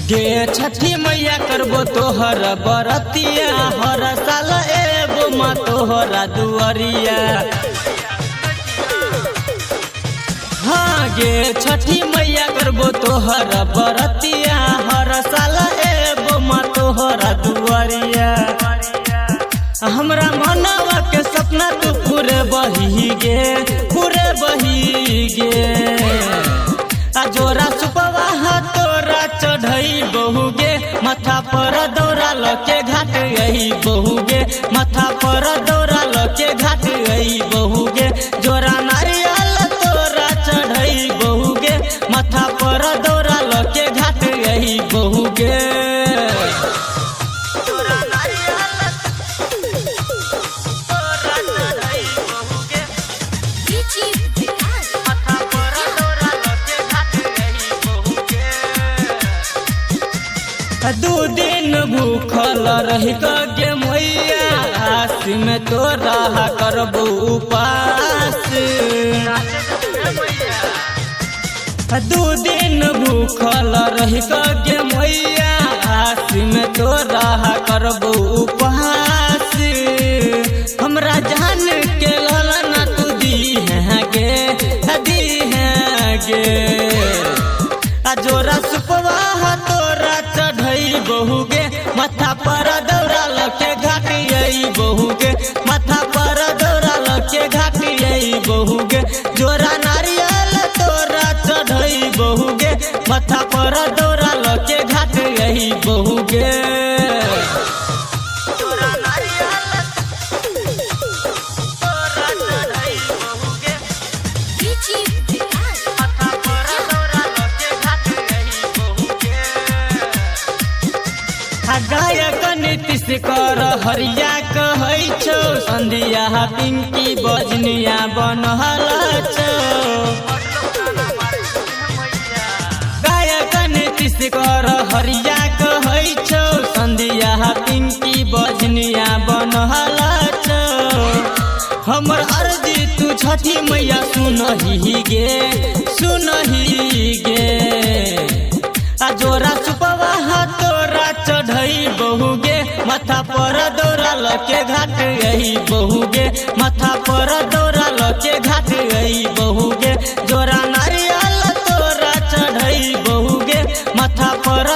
गे छठी मैया करबो तोहर बरतिया, हर साल एबो माँ तोहरा दुआरिया। हाँ गे छठी मैया करबो तोहर बरतिया, हर साल एबो माँ तोहरा दुआरिया। हमरा मनवा के सपना तू पूरे बही गे, पूरे बही गे। आ जोरा सुपवा तोरा चढ़ई बहुगे, माथा पर दौरा लके घाट आई बहुगे, माथा पर दौरा लके घाट आई बहुगे। जोरा नारियल तोरा चढ़ई बहुगे, माथा पर दौरा लके घाट आई बहुगे। जोरा नारियल तोरा चढ़ई बहुगे, माथा पर दौरा लके घाट आई बहुगे। दू दिन भूखल रही गे मैया, आस में तोरा करबू उपास। दू दिन भूखल रही गे मैया, आस में तोरा करबू उपास। हमरा जान के ललना तू दी है गे, दी है गे। आ जोरा सुपवा तोरा चढ़ई बहुगे, माथा पर दौरा लके घाट आई बहुगे, माथा पर दौरा लके घाट आई बहुगे। जोरा नारियल तोरा चढ़ई बहुगे, माथा पर दौरा लके घाट आई बहुगे। जोरा नारियल तोरा चढ़ई बहुगे, माथा पर दौरा लके घाट आई बहुगे। आ गायक नीतीश कर हरिया कहै छौ, संधिया पिंकी बजनिया बनहल छौ। गायक नीतीश कर हरिया कहै छौ, संधिया पिंकी बजनिया बनहल छौ। हमर अर्जी तू छठी मैया सुनही गे, सुनही गे। आ जोरा सुपवा तोरा चढ़ई बहुगे, माथा पर दौरा लके घाट आई बहुगे, माथा पर दौरा लके घाट आई बहुगे। जोरा नारियल तोरा चढ़ई बहुगे, माथा पर